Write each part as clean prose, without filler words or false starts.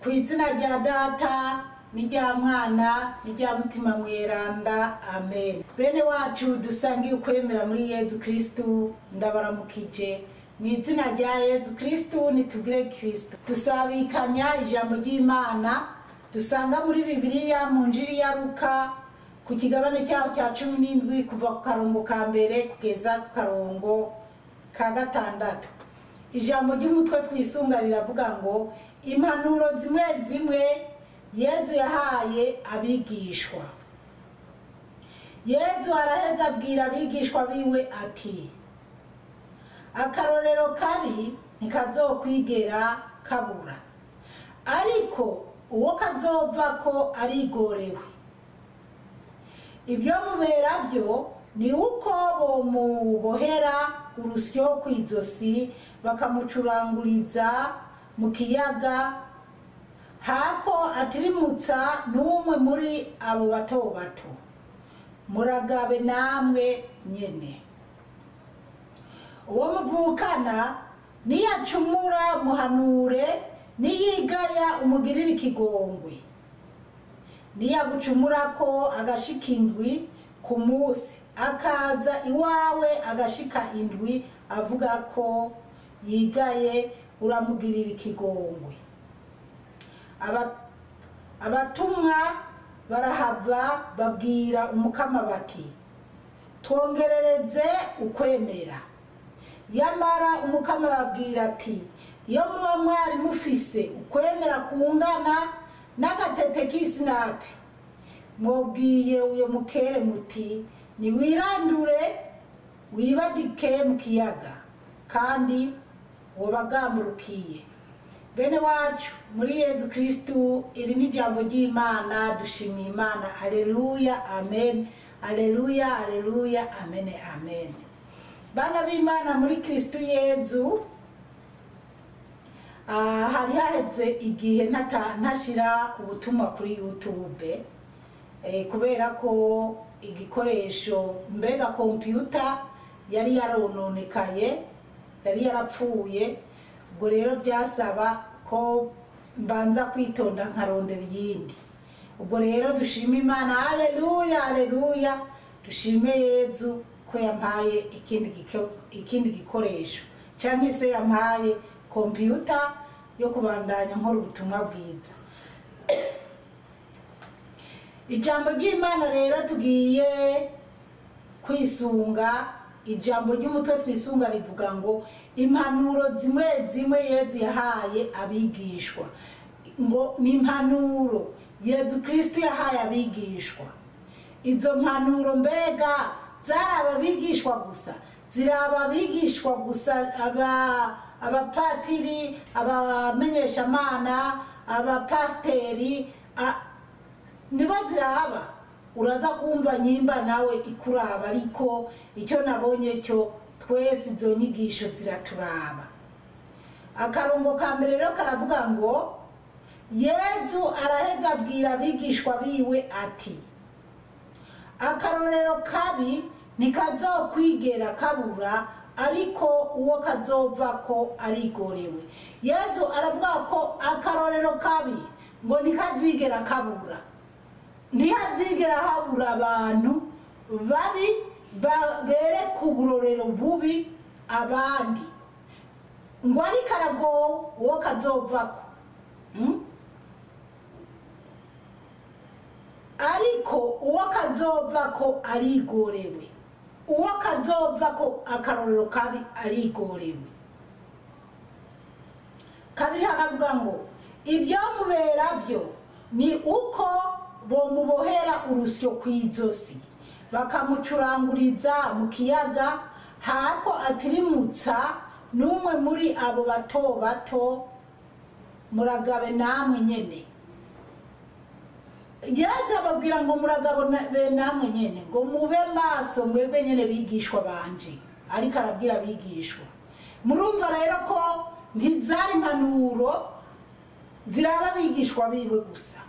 Ku izina rya Data n'irya Mwana n'irya Mutima Mweranda, amen. Bene wacu dusangiye ukwemera muri Yezu Kristu, ndabaramukije mu izina rya Yezu Kristu. Nitugire Kristu. Dusabikanya ijambo ry'Imana dusanga muri Bibiliya mu Njiri ya Luka, ku kigabane cyaho cya 17, kuva ku karongo ka mbere kugeza ku karongo ka gatandatu. Ijambo ry'umutwe twisunga riravuga ngo: impanuro zimwe zimwe Yezu yahaye abigishwa. Yezu araheza abwira abigishwa biwe ati: akarorero kabi ntikazokwigera kabura, ariko uwo kazovako arigorewe. Ibyo mubera byo ni uko bomubohera urusyo ku izosi bakamucuranguriza mu kiyaga, hako atirimutsa n'umwe muri abo bato bato. Muragabe namwe nyene. Uwo muvukana niyacumura muhanure, niyigaya umugirire ikigongwe. Niyagucumurako agashika indwi ku munsi, akaza iwawe agashika indwi avuga ko yigaye, uramugirira ikigongwe. Abatumwa barahava babwira Umukama bati: twongerereze ukwemera. Yamara Umukama babwira ati: iyo muba mwari mufise ukwemera kungana n'agatete k'isinapi, mwobwiye uyo mukere muti: niwirandure wibadike mu kiyaga, kandi wobagamburukiye. Bene wacu muri Yezu Kristu, iri ni ijambo ry'Imana. Dushimiye Imana. Aleluya, amen. Aleluya, aleluya, amen, amen. Bana b'Imana muri Kristu Yezu, hari haheze igihe ntashira ubutumwa kuri YouTube, kubera ko igikoresho, mbega kompiyuta, yari yarononekaye, yari yarapfuye. Ubwo rero byasaba ko mbanza kwitonda nkarondera iyindi. Ubwo rero dushime Imana. Aleluya, aleluya. Dushime Yezu ko yampaye ikindi gikoresho, canke se yampaye kompiyuta yo kubandanya nkora ubutumwa bwiza. Ijambo ry'Imana rero tugiye kwisunga, ijambo ry'umutwe twisunga rivuga ngo: impanuro zimwe zimwe Yezu yahaye abigishwa. Ngo ni impanuro Yezu Kristu yahaye abigishwa. Izo mpanuro mbega zari ababigishwa gusa? Ziraba abigishwa gusa, abapatiri, abamenyeshamana, abapasiteri nibo ziraba? Uraza kumva nyimba nawe ikuraba, ariko icyo nabonye cyo, twese izo nyigisho ziraturaba. Akarongo ka mbere rero karavuga ngo: Yezu araheza abwira abigishwa biwe ati: akarorero kabi ntikazokwigera kabura, ariko uwo kazova ko arigorewe. Yezu aravuga ko akarorero kabi ngo ntikazigera kabura, ntihazigera habura abantu babi bereka uburorero bubi abandi, ngo ariko aragowe uwo kazovako. Ariko uwo kazovako arigorewe. Uwo kazovako akarorero kabi arigorewe. Kabiri hakavuga ngo: ibyamubera byo ni uko bomubohera urusyo ku izosi bakamucuranguriza mu kiyaga, hako atirimutsa n'umwe muri abo bato bato. Muragabe namwe nyene. Yaza ababwira ngo: muragabe namwe nyene, ngo mube maso mwebwe nyene bigishwa banje. Ariko arabwira abigishwa. Murumva rero ko ntizari impanuro ziraba abigishwa biwe gusa,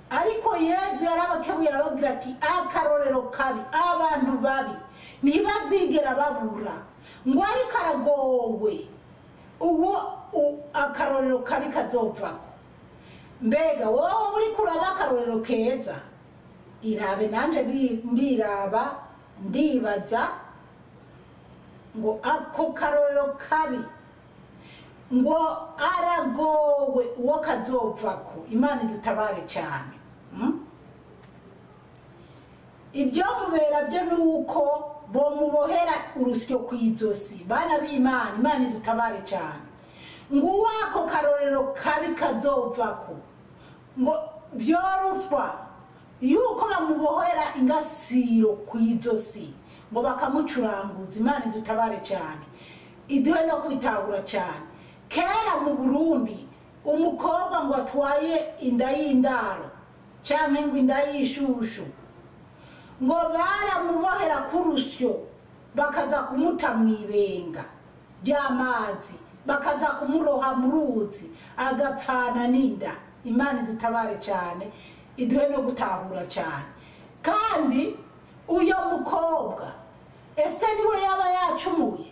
ariko Yezu yarabakebuye, arababwira ati: akarorero kabi, abantu babi ntibazigera babura, ngo ariko aragowe uwo akarorero kabi kazovako. Mbega wowe uri kuraba akarorero keza? Irabe nanje ndiraba, ndibaza ngo ako karorero kabi ngo aragowe uwo kazovako. Imana idutabare cyane. Ibyo mubera byo nuko bomubohera urusyo ku izosi. Bana b'Imana, Imana idutabare cyane. Ngo uwako karorero kabi kazovako ngo byorutwa yuko bamubohera ingasiro ku izosi, ngo bakamucuranguza. Imana idutabare cyane, iduhe no kubitahura cyane. Kera mu Burundi umukobwa ngo atwaye inda y'indaro canke ngo inda y'ishushu, ngo baramubohera ku rusyo, bakaza kumuta mw'ibenga ry'amazi, bakaza kumuroha mu ruzi, agapfana n'inda. Imana idutabare cyane, iduhe no gutahura cyane. Kandi uyo mukobwa ese niwe yaba yacumuye?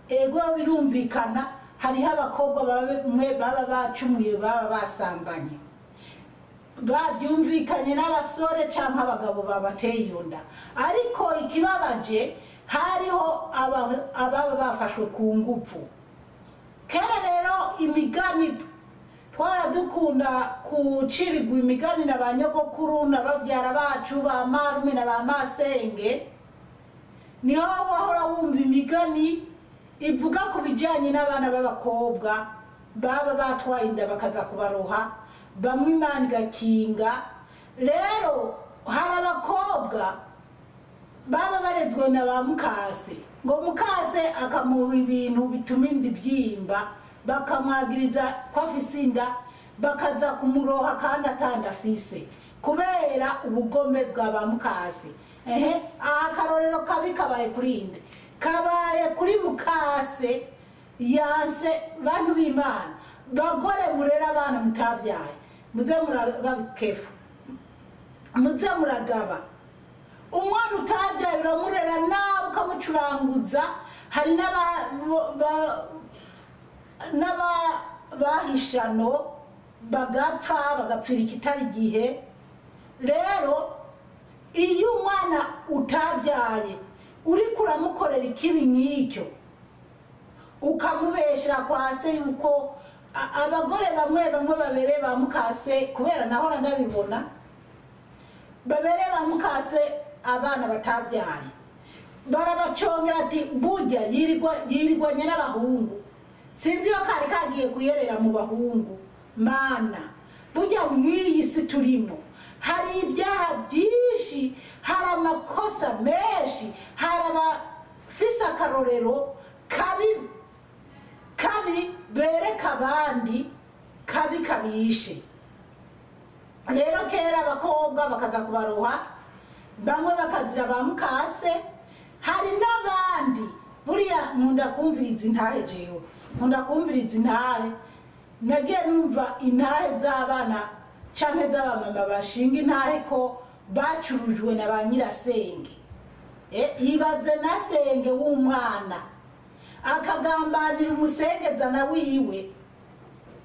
Ego, birumvikana, hariho abakobwa bamwe baba bacumuye, baba basambanye, babyumvikanye n'abasore cyangwa abagabo babateye iyo nda. Ariko ikibabaje, hariho ababa bafashwe ku ngufu. Kera rero imigani twaradukunda kucirirwa imigani na ba nyogokuru na bavyara bacu, ba marume na ba masenge. Niho wahora wumva imigani ivuga ku bijyanye n'abana b'abakobwa baba batwaye inda bakaza kubaroha, bamwe Imana igakinga. Rero hari abakobwa baba barezwe na ba mukase, ngo mukase akamuha ibintu bituma inda ibyimba, bakamwagiriza ko afise inda, bakaza kumuroha kandi atanda afise, kubera ubugome bwa ba mukase. Ehe, aha akarorero kabi kabaye kuri inde? Kabaye kuri mukase yanse. Bantu b'Imana, bagore murera abana mutavyaye, muze murabakefu, muze muragaba. Umwana utabyaye uramurera nabi, ukamucuranguza. Hari n'abahishano bagapfa, bagapfira ikitari igihe. Rero iyo umwana utabyaye uriko uramukorera ikibi nk'icyo, ukamubeshera kwa se, yuko abagore bamwe bamwe babereye ba mukase, kubera nahora ndabibona, babereye ba mukase abana batavyaye, barabacongera ati burya yirirwanye n'abahungu, sinzi iyo kari kagiye kuyerera mu bahungu. Mana, burya mw'iyi si turimo hari ibyaha byinshi, hari amakosa menshi, hari abafise akarorero kabi kabi bereka abandi kabi kabishe. Rero kera abakobwa bakaza kubaroha, bamwe bakazira ba mukase. Hari n'abandi, buriya nkunda kumviriza intahe, jewe nkunda kumviriza intahe. Nagiye numva intahe z'abana canke z'abamama bashinga intahe ko bacurujwe na ba nyirasenge. Ibaze na senge w'umwana akagambanira umusengezana wiwe,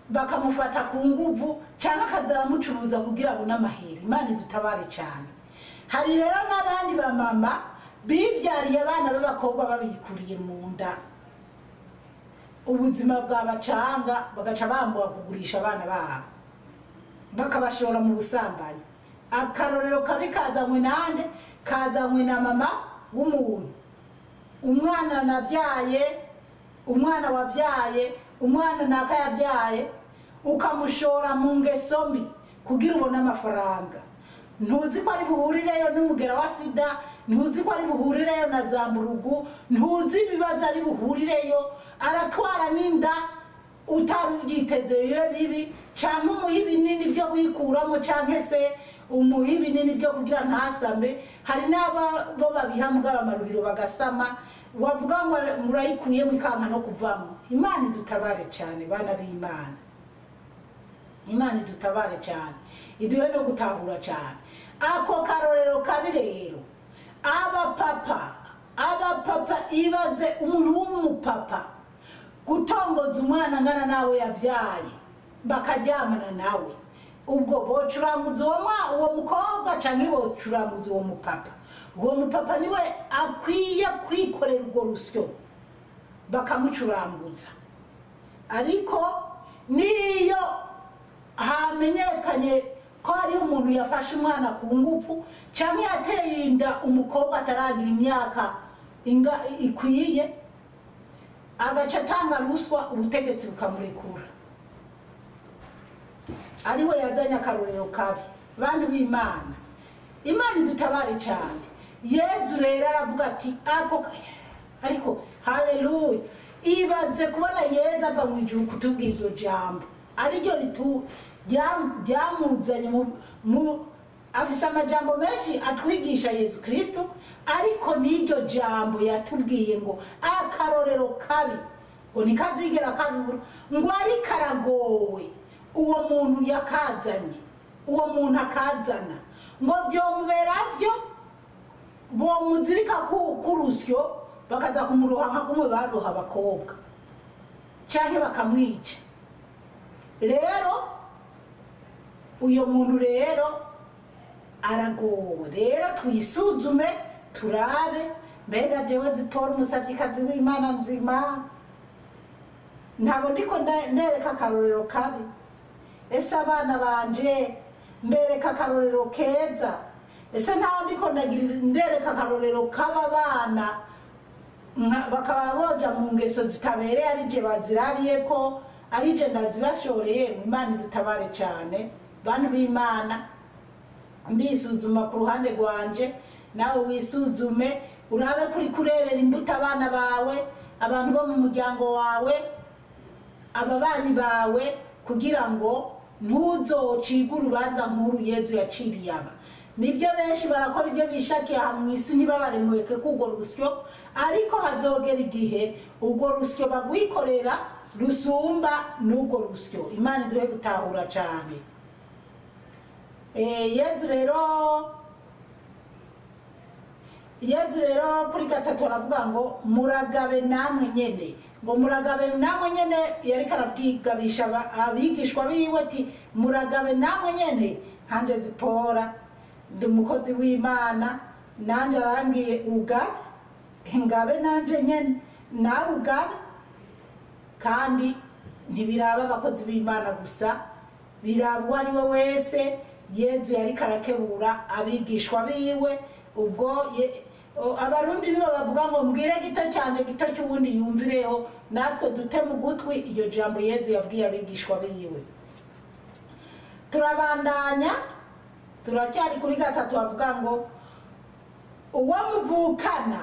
bakamufata ku nguvu canke akaza aramucuruza kugira abone amahera. Imana idutabare cyane. Hari rero n'abandi bamama bibyariye abana b'abakobwa babikuriye mu nda, ubuzima bwabacanga, bagaca bambuka kugurisha abana babo, bakabashora mu busambanyi. Akarorero kabi kazanywe nande? Kazanywe na mama w'umuntu. Umwana nabyaye, umwana wabyaye, umwana naka yabyaye, ukamushora mu ngeso mbi kugira ubone amafaranga. Ntuzi ko ari buhurireyo n'umugera wa sida, ntuzi ko ari buhurireyo na zamburugu, ntuzi ibibazo ari buhurireyo. Aratwara n'inda utari ubyiteze, bibe bibi, canke umuha ibinini byo kwikuramo, canke se umuha ibinini byo kugira ntasame. Hari n'abo babiha mugabo amaruhiro bagasama, wavuga ngo murayikuyemo ikanka no kuvamo. Imana idutabare cyane, bana b'Imana. Imana idutabare cyane, iduhe no gutahura cyane. Ako karorero kabi rero, abapapa, abapapa, ibaze umuntu w'umupapa gutongoza umwana angana nawe yabyaye. bakaryamana nawe, ubwo bocuranguza uwo mukobwa canke bocuranguza uwo mupapa. Uwo mupapa niwe akwiye kwikorera urwo rusyo bakamucuranguza. Ariko niyo hamenyekanye ko hari umuntu yafashe umwana ku ngufu canke yateye inda umukobwa ataragira imyaka ikwiye, agaca atanga ruswa, ubutegetsi bukamurekura, ariwe yazanye akarorero kabi. Bantu b'Imana, Imana idutabare cyane. Yezu rero aravuga ati ako, ariko haleluya, ibaze kubona Yezu ava mu ijuru kutubwira iryo jambo ariryo ryamuzanye afise amajambo menshi atwigisha Yezu Kristo, ariko n'iryo jambo yatubwiye ngo akarorero kabi ngo ntikazigera kabura, ngo ariko aragowe uwo muntu yakazanye, uwo muntu akazana, ngo byomubera byo bomuzirika ku rusyo bakaza kumuroha nka kumwe baroha abakobwa canke bakamwica. Rero uyo muntu rero aragowe. Rero twisuzume turabe, mbega jewe Zipora umusavyikazi w'Imana nzima, ntabwo ndiko nereka akarorero kabi? Ese abana banje mbereka akarorero keza? Ese ntaho ndiko ndereka akarorero k'aba bana bakaba boja mu ngeso zitabereye, arije bazirabiye ko arije ndazibashoreye? Imana idutabare cyane. Bantu b'Imana, ndisuzuma ku ruhande rwanje, nawe wisuzume urabe kuri kurerera imbuto abana bawe, abantu bo mu muryango wawe, ababanyi bawe, kugira ngo ntuzocige urubanza nk'uru Yezu yaciriye aba. Nibyo benshi barakora ibyo bishakiye aha mu isi ntibabaremureke k'urwo rusyo, ariko hazogera igihe urwo rusyo bagwikorera rusumba n'urwo rusyo. Imana iduhe gutahura cyane. Yezu rero kuri gatatu aravuga ngo muragabe namwe nyene, ngo muragabe namwe nyene. Yariko arabwigabisha abigishwa biwe ati muragabe namwe nyene, nkanje Zipora ndi umukozi w'Imana, nanje arambwiye ugabe, ngabe nanje nyene, nawe ugabe. Kandi ntibiraba abakozi b'Imana gusa, biraba uwo ari we wese. Yezu yariko arakebura abigishwa biwe. Ubwo Abarundi nibo bavuga ngo mbwire gito cyane gito cy'uwundi yumvireho, natwe dute mu gutwi iryo jambo Yezu yabwiye abigishwa biwe. Turabandanya, turacyari kuri gatatu, bavuga ngo uwo muvukana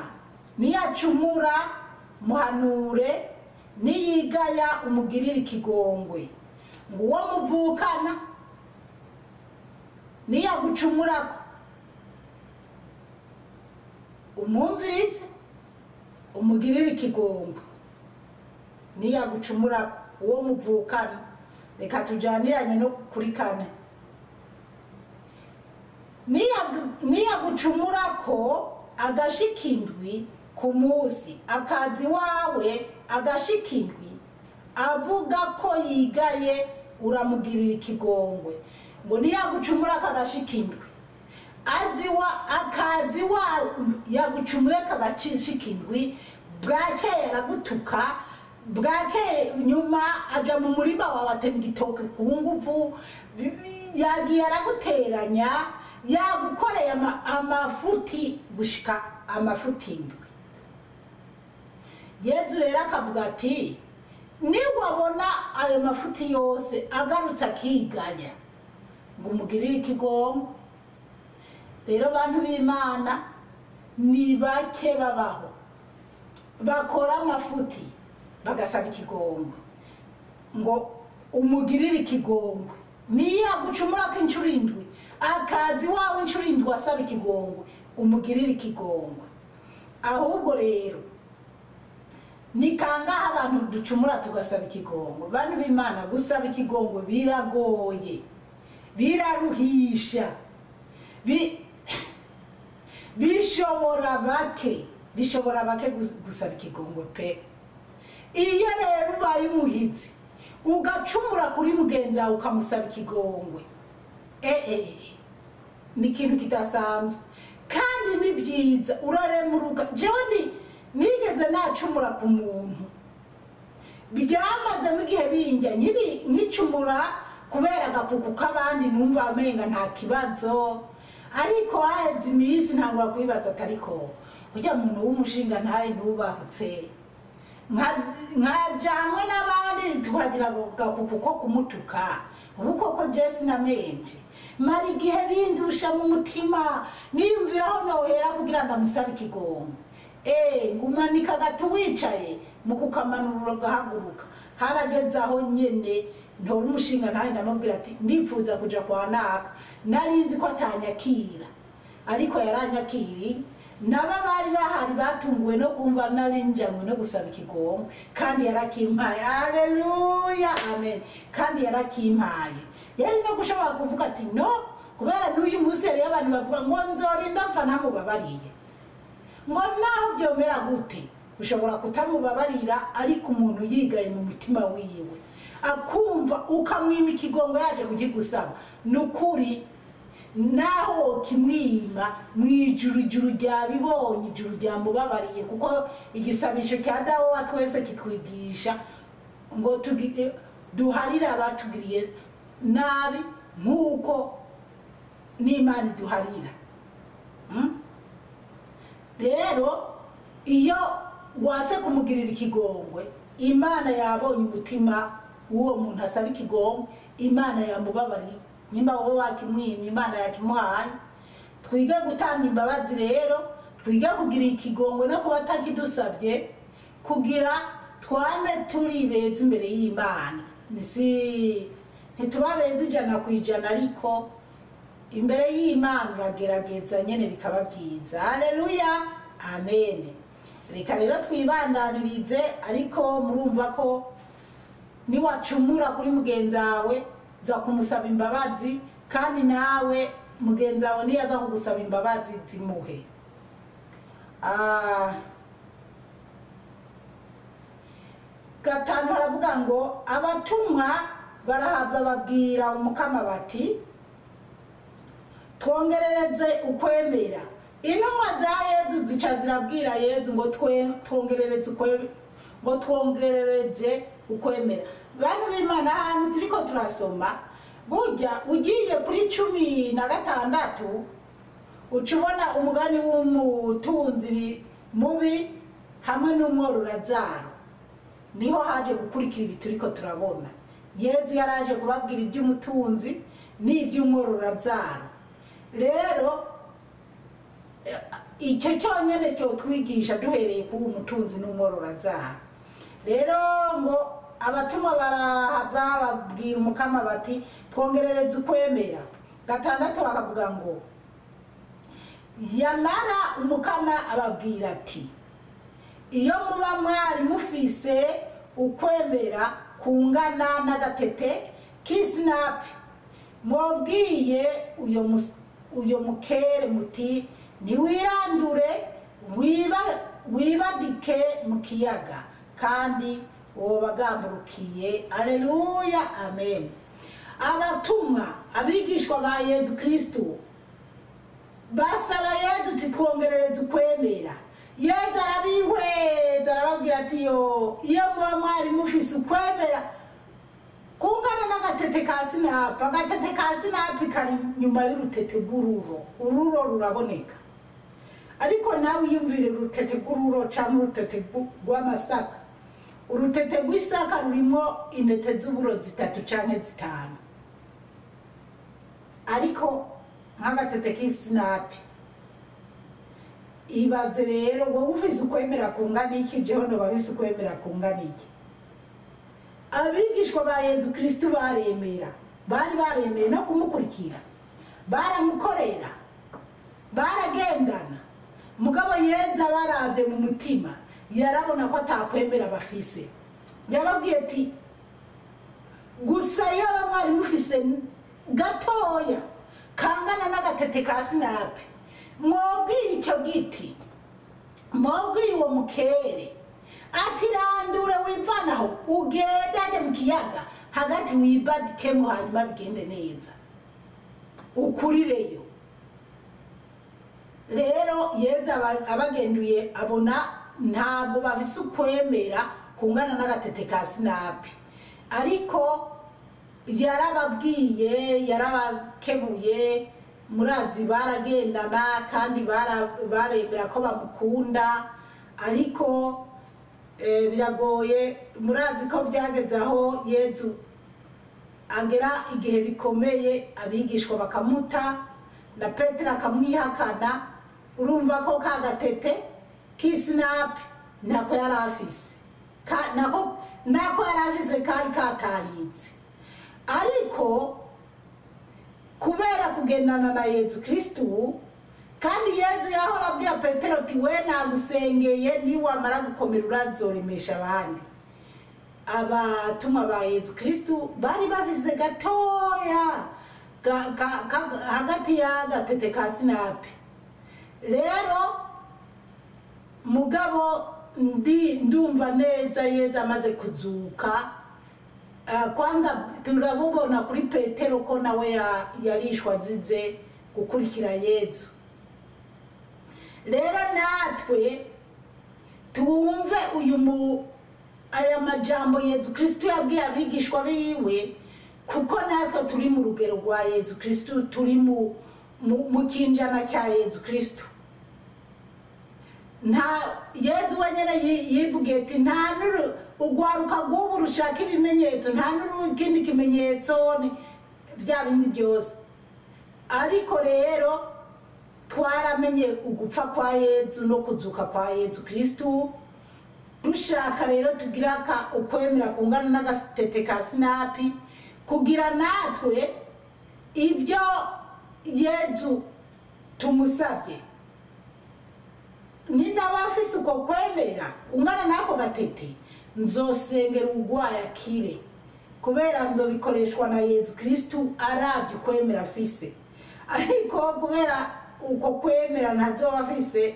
niyacumura muhanure, niyigaya umugirire ikigongwe. Ngo uwo muvukana niyagucumurako umwumvirize umugirire ikigongwe, niyagucumurako uwo muvukana. Reka tujaniranye no kuri kane. Niyagucumurako agashika indwi ku munsi, akazi wawe agashika indwi avuga ko yigaye, uramugirira ikigongwe. Ngo niyagucumurako agashika indwi, akazi wa yagucumurako agashika indwi, bwakeye aragutuka, bwakeye nyuma aja mu murima wawe atema igitoke ku nguvu, yagiye araguteranya, yagukoreye amafuti gushika amafuti indwi. Yezu rero akavuga ati niwabona ayo mafuti yose agarutse akiganya, ngo umugirire ikigongwe. Rero bantu b'Imana, ni bake babaho bakora amafuti bagasaba ikigongwe, ngo umugirire ikigongwe. Niyagucumurako inshuro indwi, akazi wawe inshuro indwi asaba ikigongwe, umugirire ikigongwe. Ahubwo rero ni kangahe abantu ducumura tugasaba ikigongwe? Bantu b'Imana, gusaba ikigongwe biragoye, biraruhisha, bishobora bake, bishobora bake gusaba ikigongwe pe. Iyo rero ubaye umuhizi Ugacumura kuri mugenzi wawe ukamusaba ikigongwe, ni ikintu kidasanzwe kandi ni byiza. Uraremuruka. Jewe nigeze nacumura ku muntu, byamaze nk'igihe binjya nkicumura kubera agakuku k'abandi, numva amenga nta kibazo. Ariko haheze iminsi ntangura kubibaza, atariko ujya muntu w'umushinga ntaye ntubahutse, nkajanywe n'abandi tukagira gakuku ko kumutuka. Ubu koko je sinamenje, mara igihe bindusha mu mutima, niyumviraho nohera kugira ndamusabe ikigongo. Ngumanika gato wicaye mu kukamanura ugahaguruka. Harageze aho nyene ntora umushinga ntaye, ndamubwira ati ndipfuza kuja kwa naka. Nari nzi ko atanyakira, ariko yaranyakiri. Naba bari bahari batunguwe no kumva nari njanywe no gusaba ikigongo, kandi yarakimpaye. Haleluya, amen. Kandi yarakimpaye. Yari no gushobora kuvuga ati no, kubera n'uyu munsi hariyo abantu bavuga ngo nzorinda mpfa ntamubabariye, ngo naho byomera gute. Ushobora kutamubabarira, ariko umuntu yigaye mu mutima wiwe akumva ukamwima ikigongo yaje kugigusaba, ni ukuri naho kimwima mu ijuru, ijuru ryabibonye, ijuru ryamubabariye. Kuko igisabisho cya Dawe wa twese kitwigisha ngo duharire abatugiriye nabi nk'uko n'Imana iduharira. Rero iyo wase kumugirira ikigongwe, Imana yabonye umutima w'uwo muntu asaba ikigongwe, Imana yamubabariye. Nimba wowe wakimwimye, Imana yakimuhaye. Twige gutanga imbabazi rero, twige kugira ikigongwe no kuba atakidusabye, kugira twame turi beza imbere y'Imana. Ntituba beza 100%, ariko imbere y'Imana uragerageza nyene bikaba byiza. Haleluya, amen. Reka rero twibandanirize, ariko murumva ko niwacumura kuri mugenzi wawe za kumusaba imbabazi, kandi nawe mugenzi wawe niyaza kugusaba imbabazi zimuhe. Gatanu haravuga ngo abatumwa barahava babwira umukama bati twongerereze ukwemera. Intumwa za Yezu zica zirabwira Yezu ngo twongerereze ngo twongerereze ukwemera. Bantu b'Imana, ahantu turiko turasoma burya ugiye kuri 16 uca ubona umugani w'umutunzi mubi hamwe n'umwororazaro. Niho haje gukurikira ibi turiko turabona. Yezu yaraje kubabwira iby'umutunzi n'iby'umwororazaro. Rero icyo cyonyine cyo twigisha duhereye ku mutunzi n'umwororazaro. Rero ngo abatumwa barahava babwira umukama bati twongerereze ukwemera. 6 bakavuga ngo yamara umukama ababwira ati iyo muba mwari mufise ukwemera kungana n'agatete k'isinapi, mwobwiye uyo mukere muti niwirandure wibadike mu kiyaga, kandi uwo bagamburukiye. Aleluya, amen. Abatumwa abigishwa ba Yezu Kristo basaba Yezu ati twongerereze ukwemera. Yezu arabihweza arababwira ati yo iyo muba mwari mufise ukwemera kungana n'agatete ka sinapi. Agatete ka sinapi kari nyuma y'urutete rw'ururo, ururo ruraboneka, ariko nawe wiyumvire urutete rw'ururo cyangwa urutete rw'amasaka. Urutete rw'isaka rurimo intete z'uburo 3 canke 5, ariko nk'agatete k'isinapi. Ibaze rero wowe ufise ukwemera kungana iki, jeho noba bafise ukwemera kungana iki? Abigishwa ba Yezu Kristo baremera, bari baremeye no kumukurikira, baramukorera, baragendana. Mugabo Yezu abaravye mu mutima yarabona ko atakwemera bafise. Yababwiye ati gusa iyo mwari mufise gatoya kangana n'agatete ka sinapi, mwobwiye icyo giti, mwobwiye uwo mukere ati randure wivanaho ugende mu kiyaga, hagati wibadikemo, hanyuma bigende neza ukurireyo. Rero Yezu abagenduye abona ntabwo bafise ukwemera kungana n'agatete ka sinapi, ariko yarababwiye, yarabakebuye. Murazi baragendana kandi baremera ko bamukunda, ariko biragoye. Murazi ko byageze aho Yezu agera igihe bikomeye, abigishwa bakamuta na Petero akamwihakana. Urumva ko ka gatete k'isinapi ntako yari afise, nako yari afise kari kataritse. Ariko kubera kugendana na Yezu Kristu, kandi Yezu yahora abwira Petero ati we nagusengeye, niwamara gukomera urazoremesha abandi. Abatumwa ba Yezu Kristu bari bafise gatoya hagati y'agatete ka sinapi. Rero mugabo ndumva neza Yezu amaze kuzuka. Kwanza turabubona kuri Petero ko nawe yarishwa azize gukurikira Yezu. Rero natwe twumve aya majambo Yezu Kristu yabwiye abigishwa biwe, kuko natwe turi mu rugero rwa Yezu Kristu, turi mu kinjana cya Yezu Kristu. Nta Yezu wenyine yivugiye ati nta ugwaruka rw'ubu rushaka ibimenyetso, nta n'ikindi kimenyetso, bya bindi byose. Ariko rero twaramenye ugupfa kwa Yezu no kuzuka kwa Yezu Kristu. Dushaka rero tugira ukwemera kungana n'agatete ka sinapi, kugira natwe ibyo Yezu tumusabye, ni n'abafise uko kwemera kungana n'ako gatete, nzosengera urwaye akire, kubera nzobikoreshwa na Yezu Kristu arabye ukwemera afise. Ariko kubera uko kwemera ntazoba afise,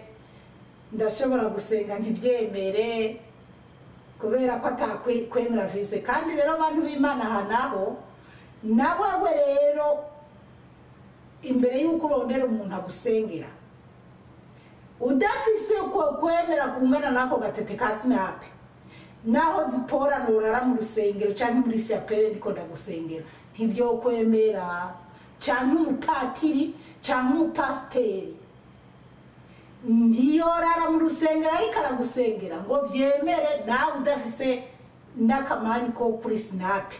ndashobora gusenga ntibyemere kubera ko atakwemera afise. Kandi rero abantu b'Imana aha naho, nawewe rero imbere y'uko urondera umuntu agusengera udafise uko kwemera kungana n'ako gatete ka sinapi, naho zipora norara mu rusengero canke muri chapelle ndiko ndagusengera, ntibyo kwemera, canke umupatiri canke umupasiteri ntiyorara mu rusengero ariko aragusengera ngo vyemere, nawe udafise n'akamanyi ko kuri sinapi.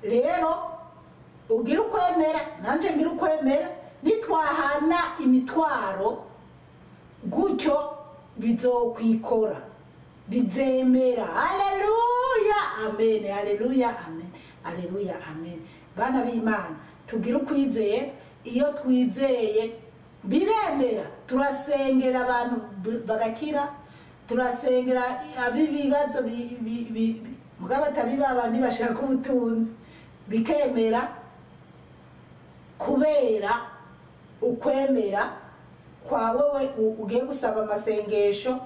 Rero ugira ukwemera, nanje ngira ukwemera, nitwahana imitwaro gutyo bizokwikora, bizemera. Haleluya, amen, haleluya, amen, haleluya, amen. Bana b'Imana, tugira ukwizeye. Iyo twizeye biremera, turasengera abantu bagakira, turasengera abibibazo mugabo atari babandi bashaka ubutunzi, bikemera kubera ukwemera kwa wewe ugiye gusaba amasengesho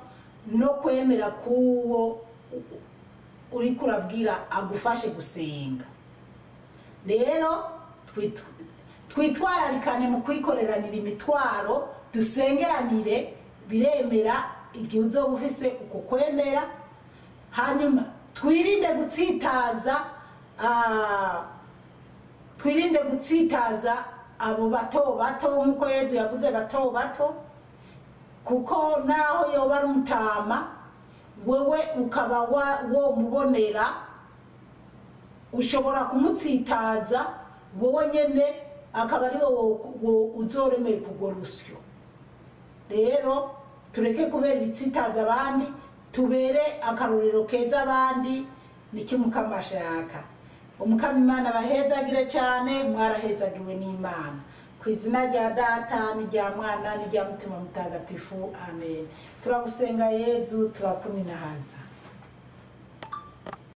no kwemera kuwo uri kurabwira agufashe gusenga. Rero twitwararikane mu kwikoreranira imitwaro, dusengeranire, biremera igihe uzoba ufise uko kwemera. Hanyuma twirinde gutsitaza, twirinde gutsitaza abo bato bato, nkuko Yezu yavuze bato bato, kuko naho yoba ari umutama wewe ukaba womubonera, ushobora kumutsitaza wowe nyene akaba ari wowe uzoremeye kugwa rusyo. Rero tureke kubera ibitsitaza abandi, tubere akarorero keza abandi, niki Mukama ashaka. Umukama Imana abahezagire cyane, mwarahezagiwe n'Imana. Ku izina rya Data n'irya Mwana n'irya Mutima Mutagatifu, amen. Turagusenga Yezu, turakuninahaza.